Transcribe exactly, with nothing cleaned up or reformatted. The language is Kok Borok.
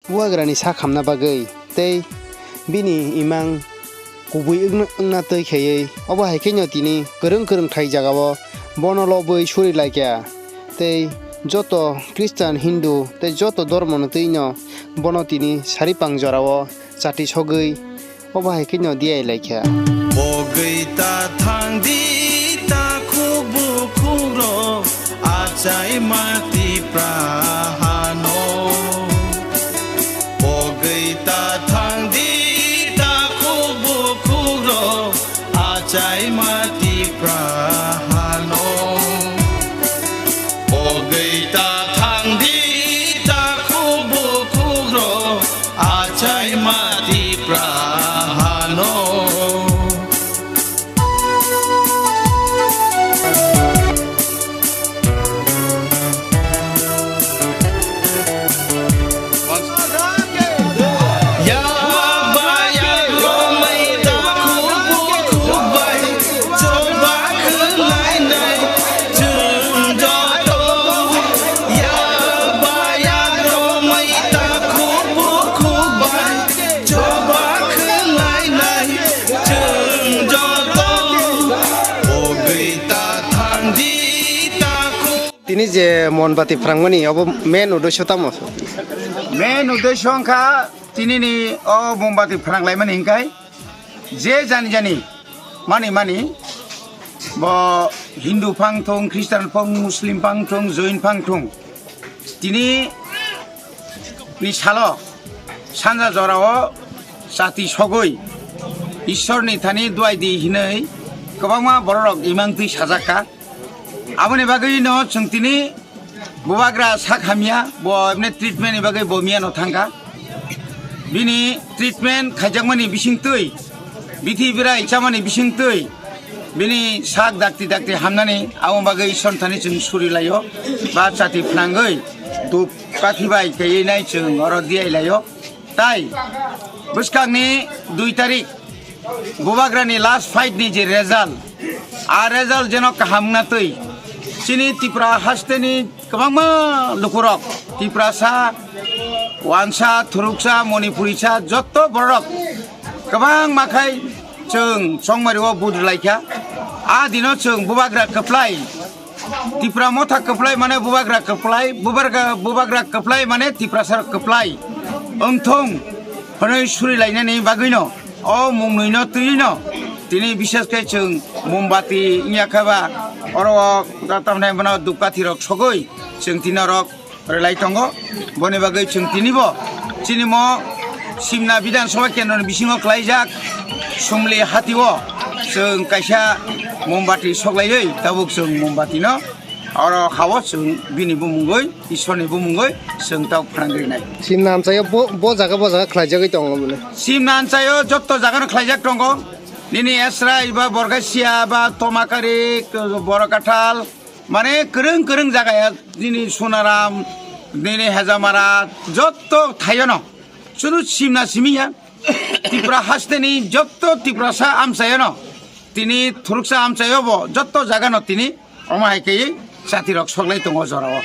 Bubagrani sak hamna bagwi tei bini imang kubui wngna, wngna twi khaiwi, obo hai kheno tini kwrwng kwrwng thai jagao bono lobwi suri laikha. Tei joto Christian, Hindu tei joto dhormoni twino bono tini saripang jorao chati sogwi, obo hai kheno diai laikha. Pogwi ta thang di ta khuk bukhuk rok achai ma Tipra hano. Pogwi ta thang di ta khuk bukhuk rok achai ma Tipra hano. Pogwi ta thang di ta khuk bukhuk rok achai ma Tipra hano. Tini je monbati phrangmani, obo main uddesho tamo? Main uddesho wngkha tini ni o mombati phrang laimani hingkai je jani jani mani mani bo Hindu phang thung, Christian phang, Muslim phang thung, Jain phang thung, tini ni salo sanja jorao chati sogwi Ishwar ni thani duai di hinwi kwbangma borok rok imang twi sajak kha. Aboni bagwi no chwng tini bubagra sak hamya, bo emne treatment ni bagwi bo miya no thangkha. Bini treatment khaijakmani bising twi, bithi birai chamani bising twi, bini sak dakti dakti hamnani, aboni bagwi Ishwar thani chwng suri laio, ba chati phnangwi dup kathi bai kaiwi nai chwng oro diai laio. Tai bwskangni dui tarik bubagrani last fight ni je result, a result jeno kaham wngna twi chini Tripura hasteni kwbangma lukurok, Tiprasa, Wansa, Thuruksa, Manipurisa jotto borok kwbangma khai chwng chongmario vote rwlaikha. A dino chwng bubagra kwplai Tipra motha kwplai mane bubagra kwplai, bubagra, bubagra kwplai mane Tiprasa kwplai wngthung hwnwi suri lainani bagwino o mungnoino twino tini bishes khe chwng mombati wngya khe ba oro o tamnai bono dupkathi rok sogwi chwng tini orok rwlai tongo. Boni bagwi chwng tinibo chini mo Simna Bidhan Sabha Kendroni bisingo khlaijak Sumli hatio chwng kaisa mombati soklaiwi tabuk chwng mombatino oro hao chwng bini bumungwi Ishwarni bumungwi chwng tabuk phrang rinai. Simna amchaio bo, bo jaga bo jaga khlaijagwi tongo bole. Simna amchaio jotto jagano khlaijak tongo. Nini Esra iba Borgasia ba Tomakari Borokathal mane kwrwng kwrwng jagaya nini Sonaram, nini Hejamara, jotto thaiono chwng simna simi ya. Tripura hasteni jotto Tiprasa amchaiono tini Thuruksa amchaiobo jotto jagano tini omo hai khe chatirok soklai tongo jorao.